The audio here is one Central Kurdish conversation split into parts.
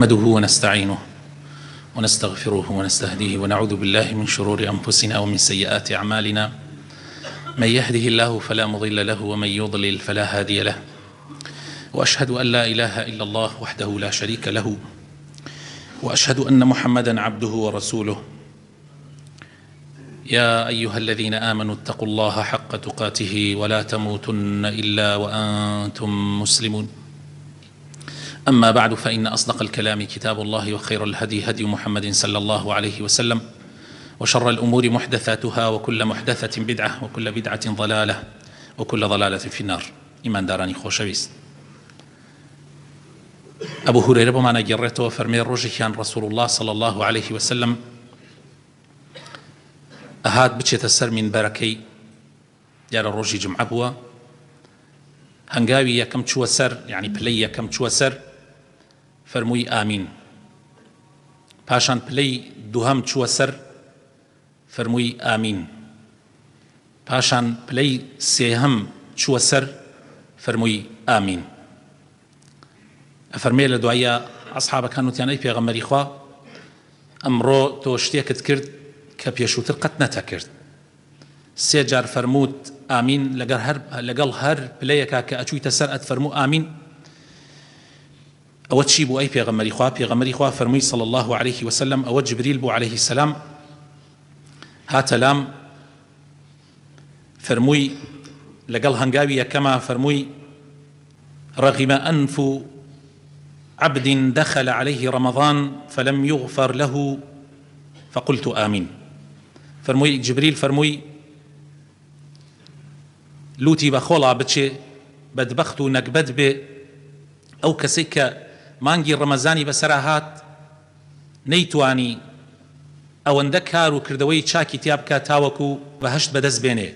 نحمده ونستعينه ونستغفره ونستهديه ونعوذ بالله من شرور أنفسنا ومن سيئات أعمالنا. من يهده الله فلا مضل له ومن يضلل فلا هادي له، وأشهد أن لا إله إلا الله وحده لا شريك له، وأشهد أن محمدا عبده ورسوله. يا أيها الذين آمنوا اتقوا الله حق تقاته ولا تموتن إلا وأنتم مسلمون. أما بعد، فإن أصدق الكلام كتاب الله، وخير الهدي هدي محمد صلى الله عليه وسلم، وشر الأمور محدثاتها، وكل محدثة بدعة، وكل بدعة ضلالة، وكل ضلالة في النار. ئیماندارانی خۆشەویست، ئەبو هورەیرە بۆمان ئەگێڕێتەوە، فەرمێ ڕۆژێکیان ڕسول الله صلی الله عليه وسلم ئەهات بچێتە سەر مینبەرەکەی. دیارە ڕۆژی جمعە بووە. هەنگاوی یەکەم چووە سەر، یعنی پلەی یەکەم چووە سەر، فەرمووی ئامین. پاشان پلەی دووهەم چووە سەر، فەرمووی ئامین. پاشان پلەی سێهەم چووە سەر، فەرمووی ئامین. ئەفەرمێ لە دواییە ئەسحابەکان وتیان ئەی پێغەمبەری خوا، ئەمڕۆ تۆ شتێکت کرد کە پێشووتر قەت نەتەکرد. سێ جار فەرمووت ئامین، لەگەڵ هەر لەگەڵ هەر پلەیەکا کە ئەچوویتە سەر ئەتفەرموو ئامین. ئەوە چی بوو ئەی پێغەمبەری خوا؟ پێغەمبەری خوا فەرمووی صلی اللە علیه وسلم ئەوە جبریل بوو علیه السلام هاتە لام، فەرمووی لەگەڵ هەنگاوی یەکەما فەرمووی رغم انف عبد دخل علیه رمضان فلم یغفر له فقلت آمین. فەرمووی جبریل فەرمووی لوتی بە خۆڵا بچێ، بەدبەخت و نەگبەت بێ ئەو کەسەی کە مانگی ڕەمەزانی بەسەرا هات نەیتوانی ئەوەندە کار و کردەوەی چاکی تیا بکا تاوەکو بەهەشت بەدەست بێنێ.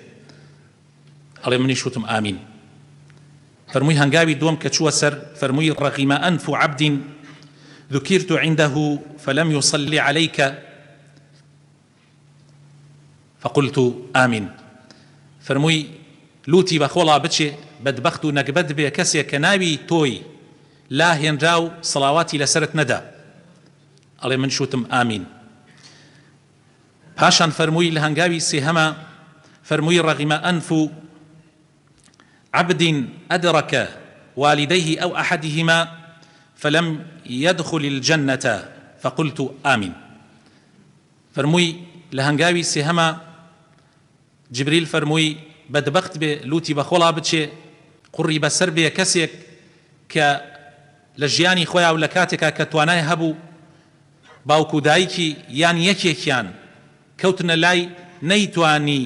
ئەڵێ منیش وتم ئامین. فەرمووی هەنگاوی دووەم کە چووە سەر فەرمووی رغم انف عبد ذکرت عنده فلم یصل علیک فقلت آمین. فەرمووی لوتی بە خۆڵا بچێ، بەدبەخت و نەگبەت بێ کەسێک کە ناوی تۆی لا هێنرا و سڵاواتی لەسەرت نەدا. ئەڵێ منیش وتم ئامین. پاشان فەرمووی لە هەنگاوی سێهەما فەرمووی رغم انف عبد ادرک والدیه او احدهما فلم یدخل الجنە فقلت آمین. فەرمووی لە هەنگاوی سێهەما جبریل فەرمووی بەدبەخت بێ لوتی بەخۆڵا بچێ قوڕی بەسەر بێ کەسێک کە لە ژیانی خۆیا و لە کاتێکا کە توانای هەبوو باوک و دایکی یان یەکێکیان کەوتنە لای نەیتوانی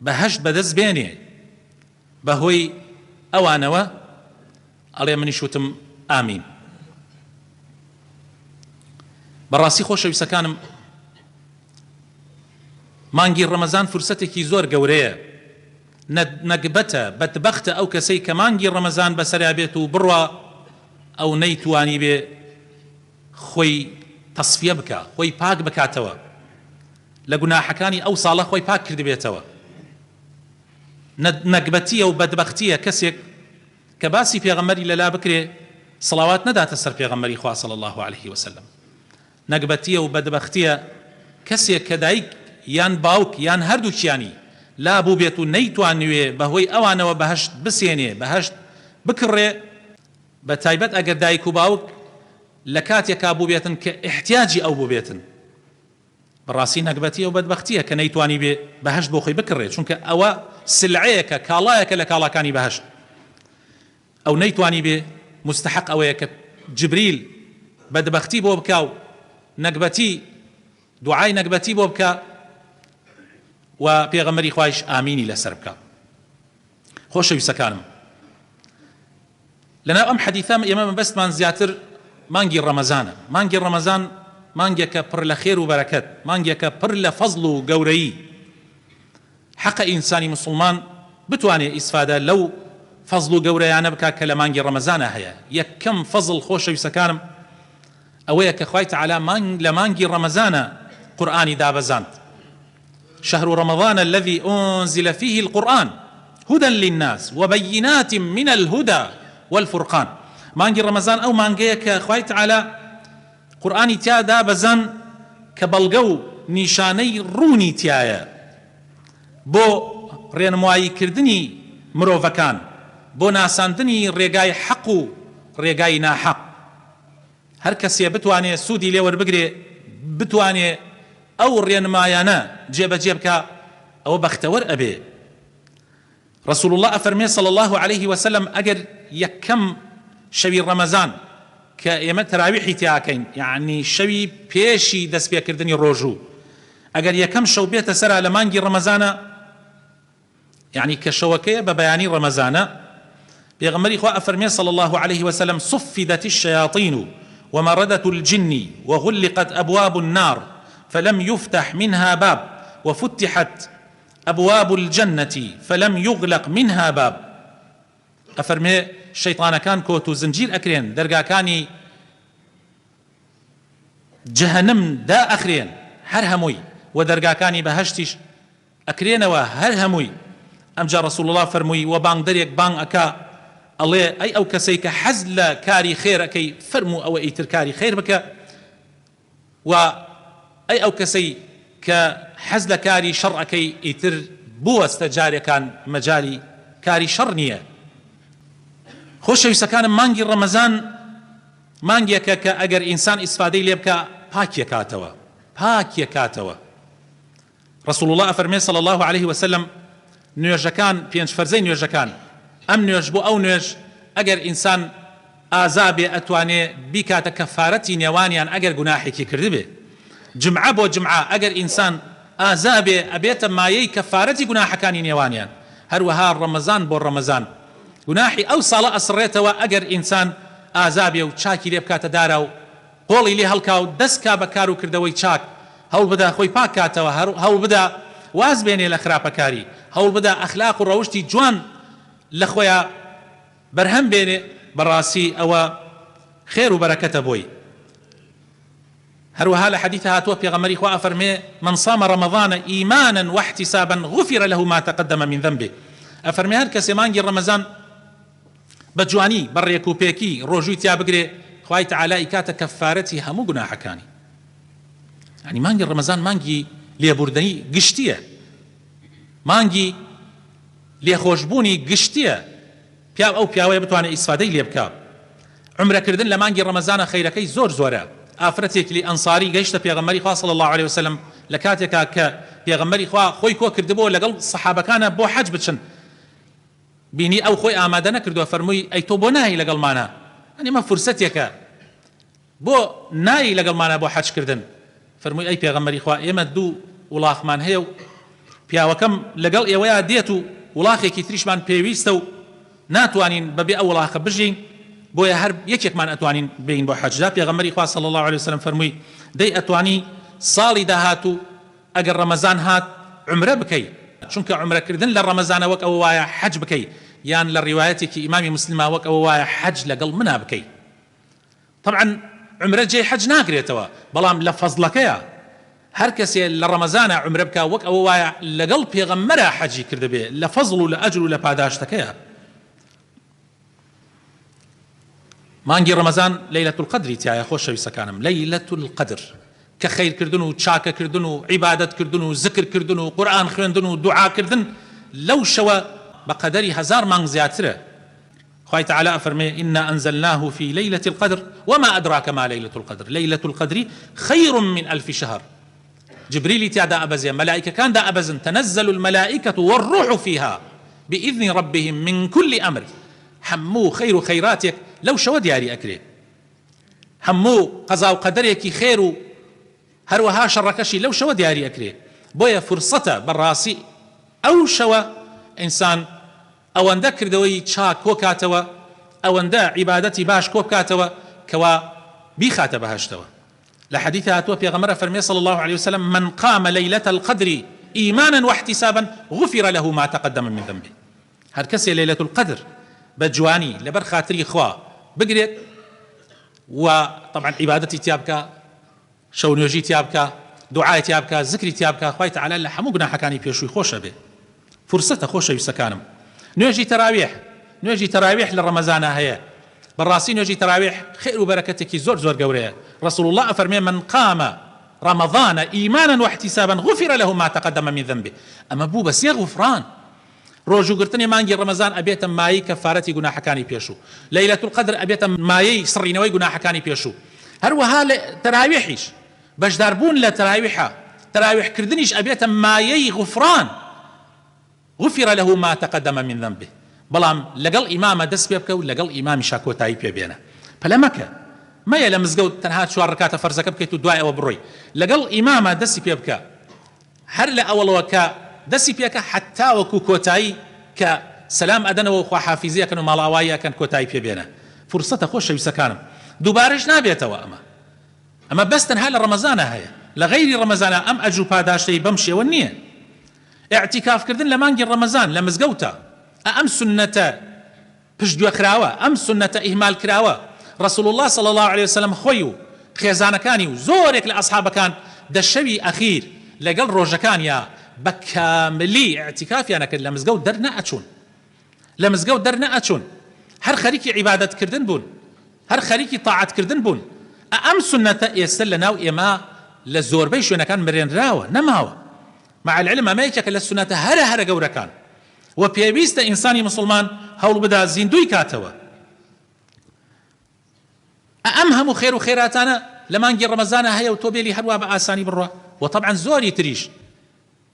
بەهەشت بەدەست بێنێ بەهۆی ئەوانەوە، ئەڵێ منیش وتم ئامین. بەڕاستی خۆشەویستەکانم مانگی ڕەمەزان فرسەتێکی زۆر گەورەیە، نەگبەتە، بەدبەختە ئەو کەسەی کە مانگی ڕەمەزان بەسەریا بێت و بڕوا ئەو نەیتوانی بێ خۆی تەسفیە بکا، خۆی پاک بکاتەوە لە گوناحەکانی ئەو ساڵە خۆی پاک کردبێتەوە. نەگبەتیە و بەدبەختیە کەسێک کە باسی پێغەمبەری لەلا بکرێ سڵاوات نەداتە سەر پێغەمبەری خوا صلی اللە علیه وسلم. نەگبەتیە و بەدبەختیە کەسێک کە دایک یان باوک یان هەردووکیانی لا بووبێت و نەیتوانیوێ بەهۆی ئەوانەوە بەهەشت بسێنێ، بەهەشت بکڕێ، بە تایبەت ئەگەر دایک و باوک لە کاتێکا بووبێتن کە ئیحتیاجی ئەو بووبێتن. بەڕاستی نەگبەتیە و بەدبەختیە کە نەیتوانیبێ بەهەشت بۆ خۆی بکڕێ، چونکە ئەوە سلعەیەکە، کاڵایەکە لە کاڵاکانی بەهەشت. ئەو نەیتوانیبێ موستەحەق ئەوەیە کە جبریل بەدبەختی بۆ بکا و نەگبەتی دوعای نەگبەتی بۆ بکا و پێغەمبەری خوایش ئامینی لەسەر بکا. خۆشەویستەکانم لەناو ئەم حەدیثە ئێمە مەبەستمان زیاتر مانگی ڕەمەزانە. مانگی ڕەمەزان مانگێکە پڕ لە خێر و بەرەکەت، مانگێکە پڕ لە فەزڵ و گەورەیی. حەقە ئینسانی موسڵمان بتوانێ ئیسفادە لەو فەزڵ و گەورەیانە بکا کە لە مانگی ڕەمەزانا هەیە. یەکەم فەزڵ خۆشەویستەکانم ئەوەیە کە خوای تەعالا مانگ لە مانگی ڕەمەزانا قورئانی دابەزاند. شهر رمضان الذی انزل فیه القرآن هدی للناس وبینات من الهدی والفرقان. مانگی ڕەمەزان ئەو مانگەیە کە خوای تەعالا قورئانی تیا دابەزان کە بەڵگە و نیشانەی ڕوونی تیایە بۆ ڕێنمایی کردنی مرۆڤەکان بۆ ناساندنی ڕێگای حەق و ڕێگای ناحەق. هەر کەسێ بتوانێ سوودی لێ وەربگرێ، بتوانێ ئەو ڕێنمایانە جێبەجێ بکا، ئەوە بەختەوەر ئەبێ. رسول اللە ئەفەرموێ صلی اللە علیه وسلم ئەگەر یەکەم شەوی ڕەمەزان کە ئێمە تەراویحی تیا ئەکەین یەعنی شەوی پێشی دەست پێکردنی ڕۆژوو ئەگەر یەکەم شەو بێتە سەرا لە مانگی ڕەمەزانە یەعنی کە شەوەکەیە بە بەیانی ڕەمەزانە پێغەمبەری خوا ئەفەرموێ صلی اللە علیه وسلم صفدت الشیاطین ومردة الجن وغلقت ابواب النار فلم یفتح منها باب وفتحت ابواب الجنە فلم یغلق منها باب، ئەفەرموێ شەیتانەکان کۆت و زنجیر ئەکرێن دەرگاکانی جەهەنم دائەخرێن هەر هەمووی وە دەرگاکانی بەهەشتیش ئەکرێنەوە هەر هەمووی، ئەمجا رسول اللە فەرمووی وە بانگدەرێک بانگ ئەکا ئەڵێ ئەی ئەو کەسەی کە حەز لە کاری خێر ئەکەی فەرموو ئەوە ئیتر کاری خێر بکە، وە ئەی ئەو کەسەی کە حەز لە کاری شەڕ ئەکەی ئیتر بوەستە جارێکان مەجالی کاری شەڕ نیە. خۆشەویستەکانم مانگی ڕەمەزان مانگێکە کە ئەگەر ئینسان ئیسفادەی لێ بکا پاکیەکاتەوە پاکیەکاتەوە رسول اللە ئەفەرمێ صلی اللە علیه وسلم نوێژەکان پێنج فەرزەی نوێژەکان ئەم نوێژ بۆ ئەو نوێژ ئەگەر ئینسان ئازا بێ ئەتوانێ بیکاتە کەفارەتی نێوانیان ئەگەر گوناحێکی کردبێ جمعە بۆ جمعە ئەگەر ئینسان ئازا بێ ئەبێتە مایەی کەفارەتی گوناحەکانی نێوانیان هەروەها ڕەمەزان بۆ ڕەمەزان گوناحی ئەو ساڵە ئەسڕێتەوە ئەگەر ئینسان ئازا بێ و چاکی لێ بکاتە دارا و قۆڵی لێ هەڵکا و دەست کا بە کار و کردەوەی چاک، هەوڵ بدا خۆی پاک کاتەوە، هەوڵ بدا واز بێنێ لە خراپەکاری، هەوڵ بدا ئەخلاق و ڕەوشتی جوان لە خۆیا بەرهەم بێنێ، بەڕاستی ئەوە خێر و بەرەکەتە بۆی. هەروەها لە حەدیث هاتووە پێغەمبەری خوا ئەفەرموێ، من صام رمضان ایمانا واحتسابا غفر له ما تقدم من ذنبه، ئەفەرموێ هەر کەسێ مانگی ڕەمەزان بە جوانی بە ڕێک و پێکی ڕۆژووی تیا بگرێ خوای تەعالا ئیکاتە کەفارەتی هەموو گوناحەکانی یعنی مانگی ڕەمەزان مانگی لێبوردنی گشتیە مانگی لێخۆشبوونی گشتیە پیاو ئەو پیاوەیە بتوانێت ئیسفادەی لێ بکا عومرەکردن لە مانگی ڕەمەزانە خەیرەکەی زۆر زۆرە ئافرەتێکی ئەنساری گەیشتە پێغەمبەری خوا صلی اللە علیه وسلم لە کاتێکا کە پێغەمبەری خوا خۆی کۆ کردبوو لەگەڵ سەحابەکانە بۆ حەج بچن بینی ئەو خۆی ئامادە نەکردوە فەرمووی ئەی تۆ بۆ نایەی لەگەڵمانا یانی ئەمە فرسەتێکە بۆ نایەی لەگەڵمانا بۆ حەج کردن فەرمووی ئەی پێغەمبەری خوا ئێمە دوو وڵاخمان هەیە و پیاوەکەم لەگەڵ ئێوەیا دێت و وڵاخێکی تریشمان پێویستە و ناتوانین بەبێ ئەو وڵاخە بژین بۆیە هەر یەکێکمان ئەتوانین بێین بۆ حەج جا پێغەمبەری خوا صلی اللە علیه وسلم فەرمووی دەی ئەتوانی ساڵی داهاتوو ئەگەر ڕەمەزان هات عومرە بکەی، چونکە عومرە کردن لە ڕەمەزانە وەک ئەوە وایە حەج بکەی، یان لە ڕیوایەتێکی ئیمامی موسلما وەک ئەوە وایە حەج لەگەڵ منا بکەی. تەبعەن عومرە جێی حەج ناگرێتەوە، بەڵام لە فەزڵەکەیا هەر کەسێ لە ڕەمەزانا عومرە بکا وەک ئەوە وایە لەگەڵ پێغەمبەرا حەجی کردبێ لە فەزڵ و لە ئەجر و لە پاداشتەکەیا. مانگی ڕەمەزان لەیلەت القدری تیایە خۆشەویستەکانم لەیلەت القدر کە خەیرکردن و چاکەکردن و عیبادەتکردن و زکرکردن و قورئان خوێندن و دوعاکردن لەو شەوە بە قەدەری هەزار مانگ زیاترە خوای تعالی ئەفەرمێ انا انزلناه فی لیلە القدر وما ادراک ما لیلە القدر لیلە القدر خیر من الف شهر جبریلی تیا دائەبەزێ، مەلائیکەکان دائەبەزن، تنزل الملائکە والروح فیها بإذن ربهم من کل امر، هەموو خەیر و خەیراتێک لەو شەوە دیاری ئەکرێ، هەموو قەزا و قەدەرێکی خێر و هەروەها شەڕەکەشی لەو شەوە دیاری ئەکرێ، بۆیە فرسەتە بەڕاستی ئەو شەوە ئینسان ئەوەندە کردەوەی چاک کۆکاتەوە، ئەوەندە عیبادەتی باش کۆبکاتەوە کەوا بیخاتە بەهەشتەوە. لە حەدیث هاتووە پێغەمبەر ئەفەرموێ صلی اللە علیە وسلم من قام لیلە القدر ایمانا واحتسابا غفر له ما تقدم من ذنبه هەر کەسێ لەیلەت القدر بە جوانی لەبەر خاتری خوا بگرێت و طبعا عیبادەتی تیا بکا شەو نوێژی تیا بکا دوعای تیا بکا زکری تیا بکا خوای تعالی لە هەموو گوناحەکانی پێشووی خۆش ئەبێ فرسەتە خۆشەویستەکانم نوێژی تەراویح نوێژی تەراویح لە ڕەمەزانا هەیە. بەڕاستی نوێژی تەراویح خێر و بەرەکەتێکی زۆر زۆر گەورەیە رسول اللە ئەفەرمێ من قام رمضان ایمانا واحتسابا غفر له ما تقدم من ذنبه ئەمە بوو بە سێ غفران ڕۆژوو گرتنی مانگی ڕەمەزان ئەبێتە مایەی کەفارەتی گوناحەکانی پێشوو لەیلەت القدر ئەبێتە مایەی سڕینەوەی گوناحەکانی پێشوو هەروەها لە تەراویحیش بەشدار بوون لە تەراویحا تەراویح کردنیش ئەبێتە مایەی غفران غفر له ما تقدم من ذنبه بەڵام لەگەڵ ئیمامە دەست پێ بکە و لەگەڵ ئیمامیشا کۆتایی پێ بێنە پەلە مەکە مەیە لە مزگەوت تەنها چوار ڕکاتە فەرزەکە بکەیت و دوای ئەوە بڕۆی لەگەڵ ئیمامە دەستی پێ بکە هەر لە ئەوەڵەوە کە دەستی پێ کە حەتاوەکو کۆتایی کە سەلام ئەدەنەوە و خواحافیزی ئەکەن و ماڵئاوایی ئەکەن کۆتایی پێ بێنە فرسەتە خۆشەویستەکانم دووبارەش نابێتەوە ئەمە ئەمە بەس تەنها لە ڕەمەزانا هەیە لە غەیری ڕەمەزانا ئەم ئەجر و پاداشتەی بەم شێوە نییە ئیعتیکاف کردن لە مانگی ڕەمەزان لە مزگەوتا ئە ئەم سوننەتە پشتگوێ خراوە ئەم سوننەتە ئیهمال کراوە رسول اللە صلی اللە علیە وسلم خۆی و خێزانەکانی و زۆرێک لە ئەسحابەکان دە شەوی ئەخیر لەگەڵ ڕۆژەکانیا بە کاملی ئیعتیکافیان ئەکرد لە مزگەوت دەرنەئەچوون لە مزگەوت دەرنەئەچوون هەر خەریکی عیبادەت کردن بوون هەر خەریکی تاعەت کردن بوون ئە ئەم سوننەتە ئێستە لە ناو ئێمە لە زۆربەی شوێنەکان مرێنراوە نەماوە مع العلم ئەمە یەکێکە لە سوننەتە هەرە هەرە گەورەکان وە پێویستە ئینسانی موسڵمان هەوڵ بدا زیندووی کاتەوە ئە ئەم هەموو خێر و خێراتانە لە مانگی ڕەمەزانا هەیە و تۆ بێلی هەروا بە ئاسانی بڕوا وە تەبعەن زۆری تریش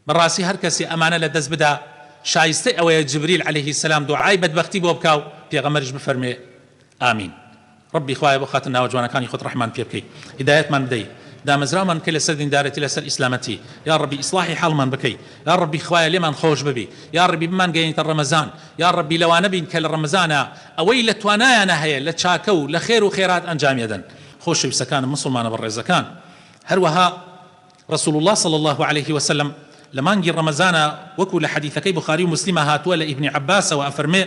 بەڕاستی هەر کەسێ ئەمانە لە دەست بدا شایستەی ئەوەیە جبریل علیه السلام دوعای بەدبەختی بۆ بکا و پێغەمبەریش بفەرموێ ئامین ڕەبی خوایە بۆ خاتر ناوە جوانەکانی خۆت ڕەحمان پێ بکەی هیدایەتمان بدەی دامەزراومان بکەی لەسەر دیندارێتی لەسەر ئیسلامەتی یا ڕەبی ئیسڵاحی حاڵمان بکەی یا ڕەبی خوایە لێمان خۆش ببی یا ڕەبی بمانگەیەنیتە ڕەمەزان یا ڕەبی لەوانە بین کە لە ڕەمەزانا ئەوەی لە توانایانا هەیە لە چاکە و لە خێر و خێرات ئەنجامی ئەدەن خۆشەویستەکانم موسڵمانە بەڕێزەکان هەروەها رسول اللە صلی اللە علیه وسلم لە مانگی ڕەمەزانا وەکو لە حەدیثەکەی بوخاری و موسلیما هاتووە لە ئیبنی عەباسەوە ئەفەرمێ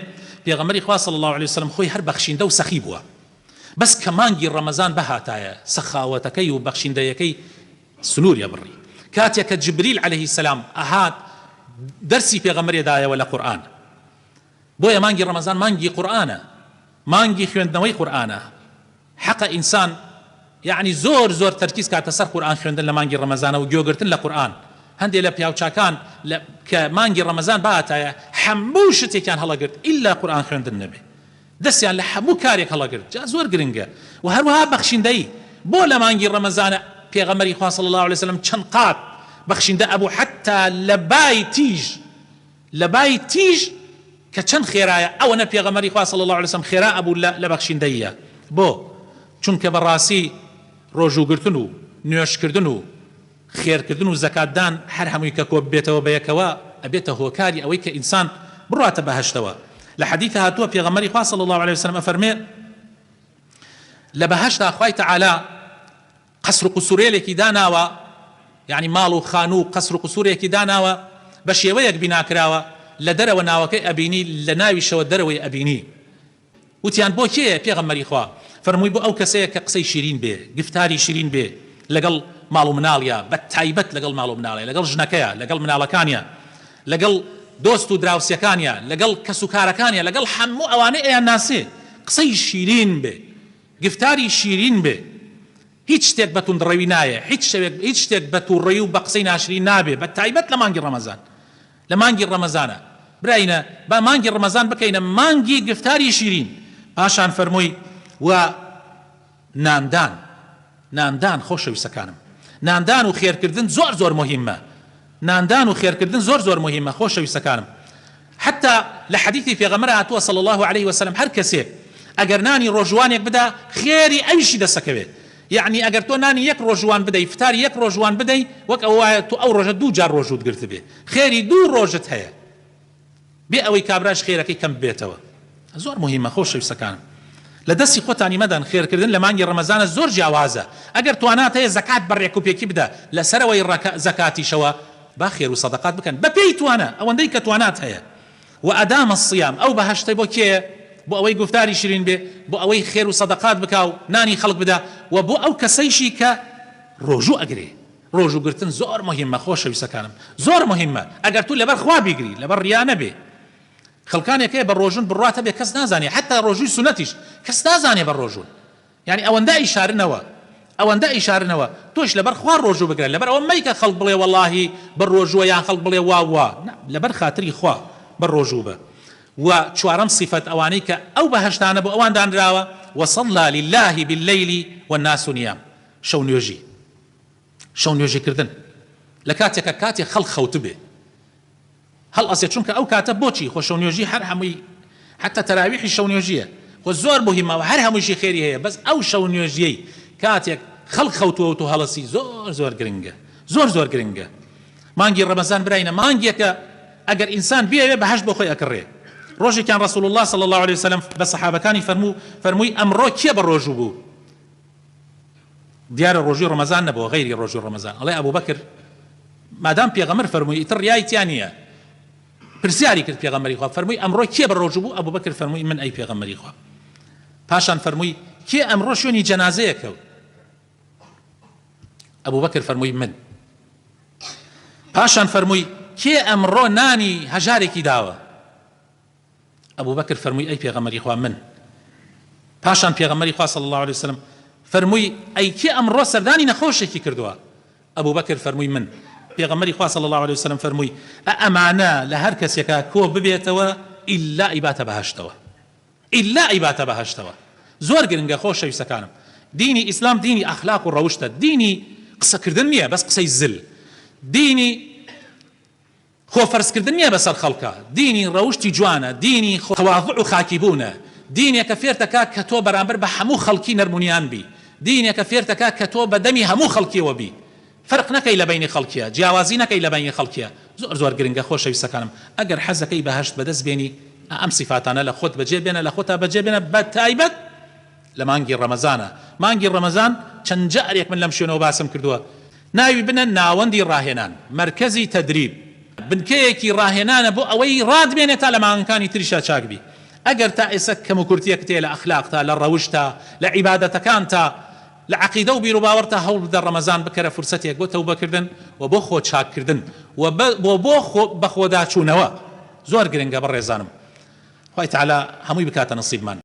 پێغەمبەری خوا صلی اللە علیه وسلم خۆی هەر بەخشیندە و سەخی بووە بەس کە مانگی ڕەمەزان بهاتایە سەخاوەتەکەی و بەخشیندەیەکەی سنووری ئەبڕی کاتێ کە جبریل علیه السلام ئەهات دەرسی پێغەمبەری دایەوە لە قورئان بۆیە مانگی ڕەمەزان مانگی قورئانە مانگی خوێندنەوەی قورئانە حەقە ئینسان یەعنی زۆر زۆر تەرکیز کاتە سەر قورئان خوێندن لە مانگی ڕەمەزانە و گوێگرتن لە قورئان هەندێ لە پیاوچاکان لە کە مانگی ڕەمەزان بهاتایە هەموو شتێکیان هەڵەگرت ئیلا قورئان خوێندن نەبێ دەستیان لە هەموو کارێک هەڵەگرت جا زۆر گرنگە و هەروەها بەخشیندەیی بۆ لە مانگی ڕەمەزانە پێغەمبەری خوا صلی اللە علیه وسلم چەند قات بەخشیندە ئەبوو حەتا لە بای تیژ لە بای تیژ کە چەند خێرایە ئەوەنە پێغەمبەری خوا صلی اللە علیە وسلم خێرا ئەبوو لە لە بەخشیندەییا بۆ؟ چونکە بەڕاسی ڕۆژوو گرتن و نوێژ کردن و خێر کردن و زەکات دان هەر هەمووی کە کۆ ببێتەوە بەیەکەوە ئەبێتە هۆکاری ئەوەی کە ئینسان بڕواتە بەهەشتەوە لە حەدیث هاتووە پێغەمبەری خوا صلی اللە علیە وسلم ئەفەرمێ لە بەهەشتا خوای تەعالا قەسر و قوسورێلێکی داناوە، یانی ماڵ و خانوو و قەسر و قوسورێکی داناوە، بە شێوەیەک بینا کراوە، لە دەرەوە ناوەکەی ئەبینی، لە ناویشەوە دەرەوەی ئەبینی. وتیان، بۆ کێیە پێغەمبەری خوا؟ فەرمووی، بۆ ئەو کەسەیە کە قسەی شیرین بێ، گفتاری شیرین بێ لەگەڵ ماڵ و مناڵیا، بە تایبەت لەگەڵ ماڵ و مناڵیا، لەگەڵ ژنەکەیا، لەگەڵ مناڵەکانیا، لەگەڵ دۆست و دراوسێکانیا، لەگەڵ کەسوکارەکانیا، لەگەڵ هەموو ئەوانەی ئەیانناسێ، قسەی شیرین بێ. گفتاری شیرین بێ هیچ شتێک بە توندڕەوی نایە هیچ شەوێک هیچ شتێک بە توڕەیی و بە قسەی ناشرین نابێ بە تایبەت لە مانگی ڕەمەزان لە مانگی ڕەمەزانە براینە با مانگی ڕەمەزان بکەینە مانگی گفتاری شیرین پاشان فەرمووی و ناندان ناندان خۆشەویستەکانم ناندان و خێرکردن زۆر زۆر موهیمە ناندان و خێرکردن زۆر زۆر موهیمە خۆشەویستەکانم حەتا لە حەدیثی پێغەمبەر هاتووە صلی اللە علیه وسلم هەر کەسێک ئەگەر نانی ڕۆژووانێک بدا خێری ئەویشی دەسەکەوێت یەعنی ئەگەر تۆ نانی یەک ڕۆژووان بدەی فتاری یەک ڕۆژووان بدەی وەک ئەوە وایە تۆ ئەو ڕۆژە دوو جار ڕۆژووت گرتبێ خێری دوو ڕۆژت هەیە بێ ئەوەی کابراش خێرەکەی کەم ببێتەوە زۆر موهیمە خۆشەویستەکانم لە دەستی خۆتانی مەدەن خێرکردن لە مانگی ڕەمەزانە زۆر جیاوازە ئەگەر توانات هەیە زەکات بە ڕێکوپێکی بدە لە سەرەوەی ڕەکە زەکاتیشەوە با خێر و سەدەقات بکەن بە پێی توانا ئەوەندەی کە توانات هەیە وأدام الصیام ئەو بەهەشتە بۆ کێیە بۆ ئەوەی گوفتاری شیرین بێ بۆ ئەوەی خێر و سەدەقات بکا و نانی خەڵک بدا وە بۆ ئەو کەسەیشی کە ڕۆژوو ئەگرێ ڕۆژوو گرتن زۆر موهیمە خۆشەویستەکانم زۆر موهیمە ئەگەر تو لەبەر خوا بیگری لەبەر ڕیا نەبێ. خەڵکانێک هەیە بە ڕۆژوون بڕوات هەبێ کەس نازانێ حەتا ڕۆژووی سونەتیش کەس نازانێ بە ڕۆژوون یانی ئەوەندە ئەیشارنەوە ئەوەندە ئەیشارنەوە تۆش لەبەر خوا ڕۆژوو بگرە لەبەر ئەوە مەیکە خەڵک بڵێ وەڵاهی بە ڕۆژووە یان خەڵک بڵێ وا وا نا لەبەر خاتری خوا بە ڕۆژوو بە وە چوارەم سیفەت ئەوانەی کە ئەو بەهەشتانە بۆ ئەوان دانراوە وصلی للە باللیل والناس نیام شەو نوێژی شەو نوێژی کردن لە کاتێکا کاتێ خەڵک خەوتبێ هەڵئەسێ چونکە ئەو کاتە بۆچی خۆ شەو نوێژی هەر هەمووی حەتا تەراویحی شەو نوێژیە خۆ زۆر موهیمە و هەر هەموویشی خێری هەیە بەس ئەو شەو نوێژیەی کاتێک خەڵک خەوتووە و تۆ هەڵەسی زۆر زۆر گرنگە زۆر زۆر گرنگە مانگی ڕەمەزان براینە مانگێکە ئەگەر ئینسان بیەوێ بەهەشت بۆ خۆی ئەکڕێ ڕۆژێکیان ڕسول الله صلی الله علیه وسلم بە سەحابەکانی فەرموو فەرمووی ئەمڕۆ کێ بە ڕۆژوو بوو دیارە ڕۆژووی ڕەمەزان نەبووە غەیری ڕۆژووی ڕەمەزان ئەڵێ ئەبوبەکر مادام پێغەمبەر فەرمووی ئیتر ڕیای تیا نییە پرسیاری کرد پێغەمبەری خوا فەرمووی ئەمڕۆ کێ بە ڕۆژوو بوو ئەبوبەکر فەرمووی من ئەی پێغەمبەری خوا پاشان فەرمووی کێ ئەمڕۆ شوێنی جەنازەیە کەوت ئەبوبەکر فەرمووی من پاشان فەرمووی کێ ئەمڕۆ نانی هەژارێکی داوە ئەبوبەکر فەرمووی ئەی پێغەمبەری خوا من. پاشان پێغەمبەری خوا صلی اللە علیە وسلم فەرمووی ئەی کێ ئەمڕۆ سەردانی نەخۆشێکی کردووە؟ ئەبوبەکر فەرمووی من. پێغەمبەری خوا صلی اللە علیە وسلم فەرمووی ئە ئەمانە لە هەر کەسێکا کۆ ببێتەوە ئیلا ئەیباتە بەهەشتەوە. ئیلا ئەیباتە بەهەشتەوە. زۆر گرنگە خۆشەویستەکانم دینی ئیسلام دینی ئەخلاق و ڕەوشتە دینی قسەکردن نییە بەس قسەی زل دینی خۆ فەرزکردن نیە بەسەر خەڵکا، دینی ڕەوشتی جوانە، دینی تەواضوع و خاکی بوونە، دینێکە فێرتەکا کە تۆ بەرامبەر بە هەموو خەڵکی نەرمونیان بی، دینێکە فێرتەکا کە تۆ بە دەمی هەموو خەڵکیەوە بی، فەرق نەکەی لە بەینی خەڵکیا، جیاوازی نەکەی لە بەینی خەڵکیا، زۆر زۆر گرنگە خۆشەویستەکانم ئەگەر حەزەکەی بەهەشت بەدەست بێنی ئا ئەم سیفاتانە لە خۆت بەجێ بێنە لە خۆتا بەجێ بێنە بە تایبەت لە مانگی ڕەمەزانا، مانگی ڕەمەزان چەند جارێک من لەم شوێنەوە باسم کردووە، ناوی بنە ناوەندی ڕاهێنان، مەرکەزی تەدریب، بنکەیەکی ڕاهێنانە بۆ ئەوەی ڕاتبێنێ تا لە مانگەکانی تریشا چاک بی، ئەگەر تا ئێستا کەموکورتیەکت هەیە لە ئەخلاقتا، لە ڕەوشتا، لە عیبادەتەکانتا، لە عەقیدە و بیروباوەڕتا هەوڵبدە ڕەمەزان بکەرە فرسەتێک بۆ تەوبەکردن و بۆ خۆ چاککردن و بۆ بەخۆداچوونەوە، زۆر گرنگە بەڕێزانم خوای تەعالا هەمووی بکاتە نسیبمان.